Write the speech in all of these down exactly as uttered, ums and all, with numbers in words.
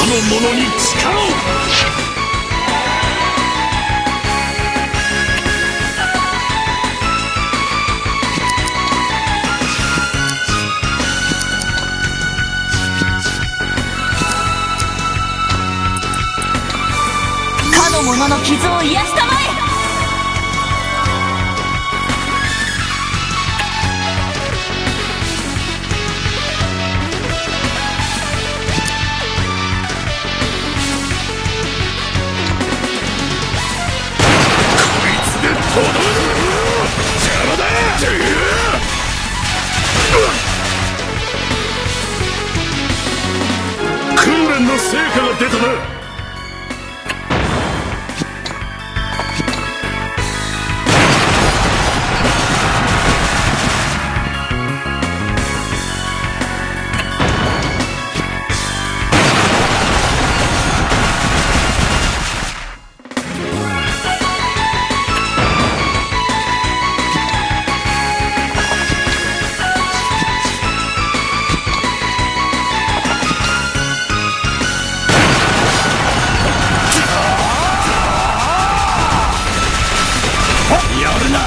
の者に力を。かの者の傷を癒したまえ。こいつでとどめだ。邪魔だ。訓練の成果が出たな。やるな。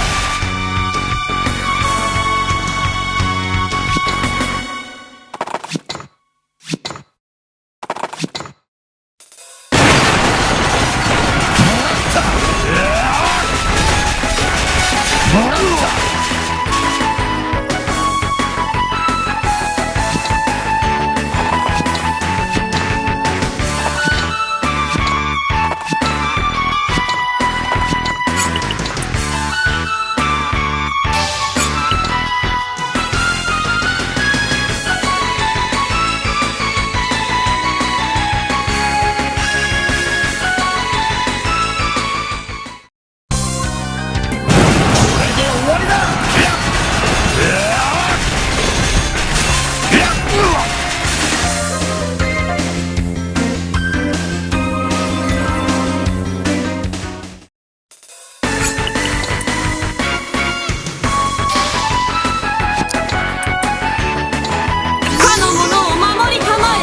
かの者を守りたまえ。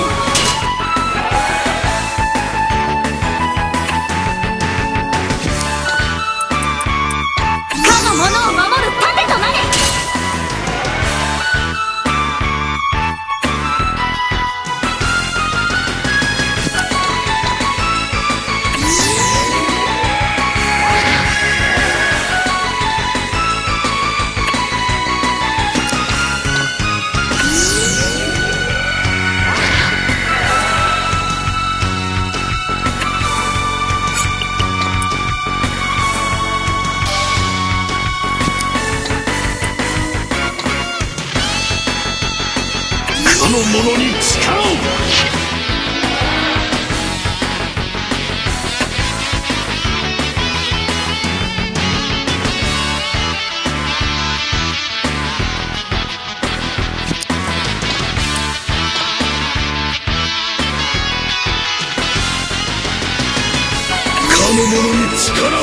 かの者を守る盾となれ。かの者に力を。かの者に力を。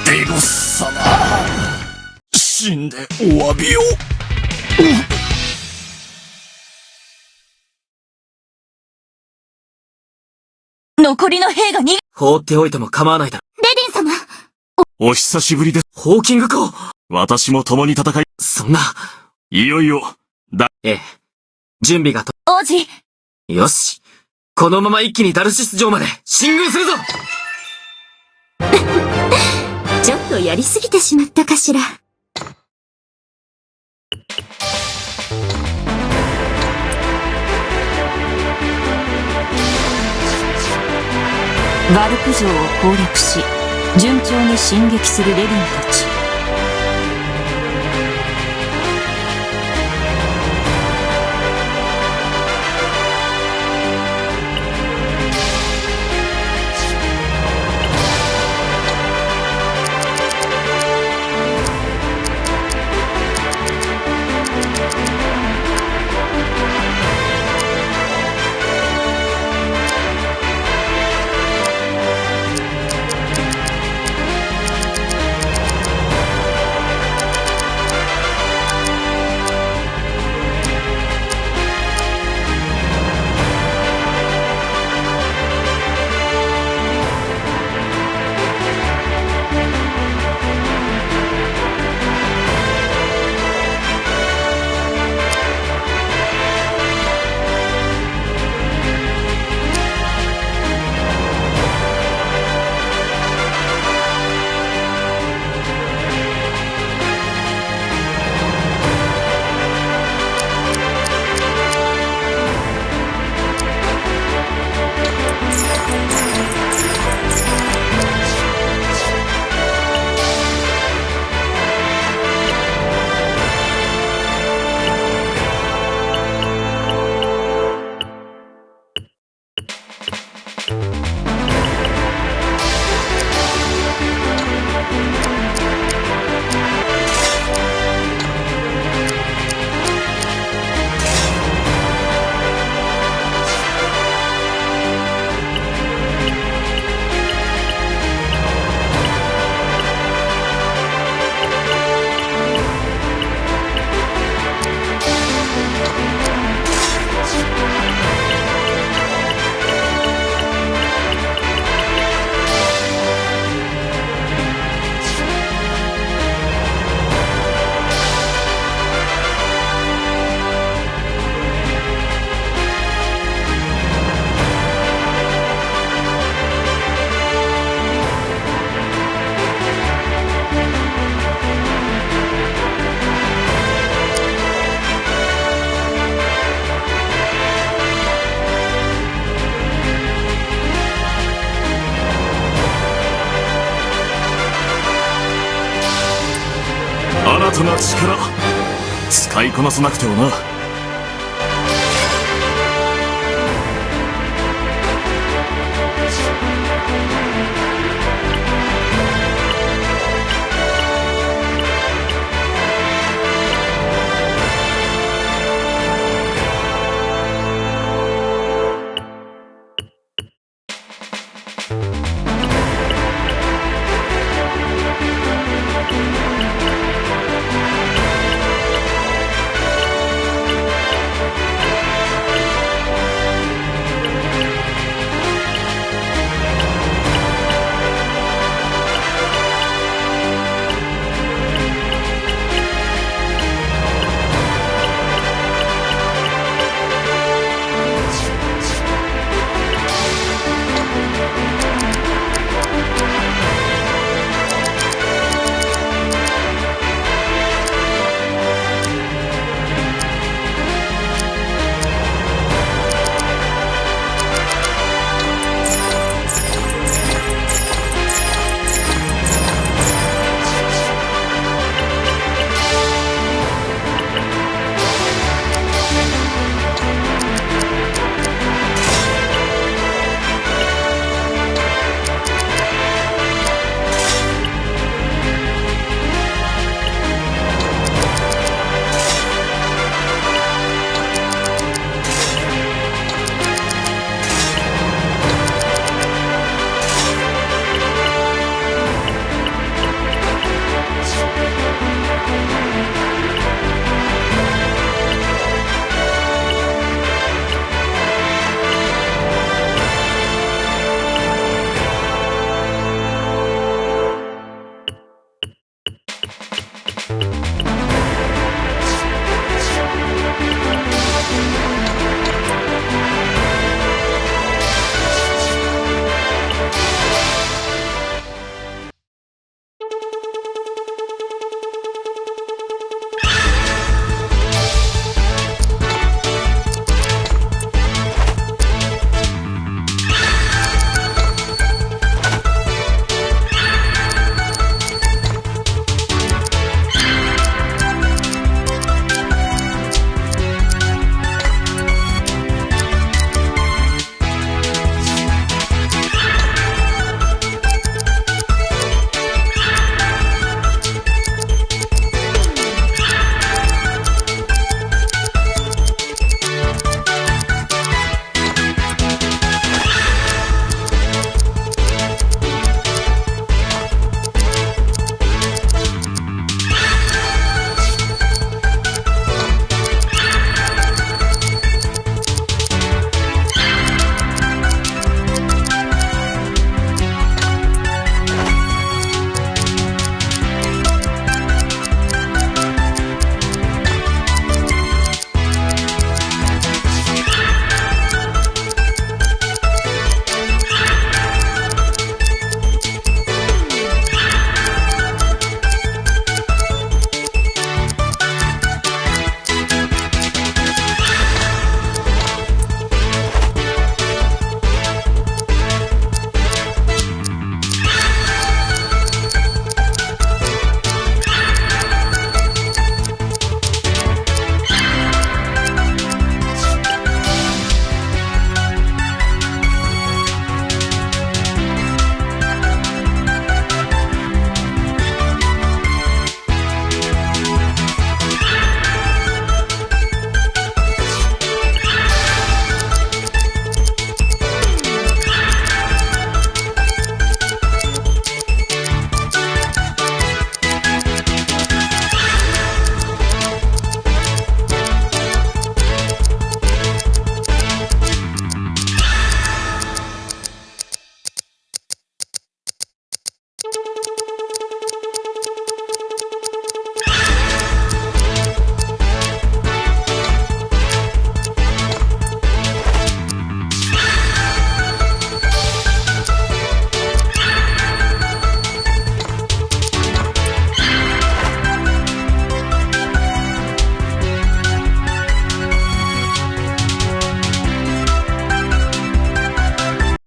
デゴス様、死んでお詫びを。残りの兵が逃げ、放っておいても構わないだろ。レディン様、お久しぶりです。ホーキング公。私も共に戦い、そんな。いよいよ、ええ。準備がと。王子、よし。このまま一気にダルシス城まで進軍するぞ。ちょっとやりすぎてしまったかしら。バルク城を攻略し、順調に進撃するレディンたち。新たな力、使いこなさなくてはな。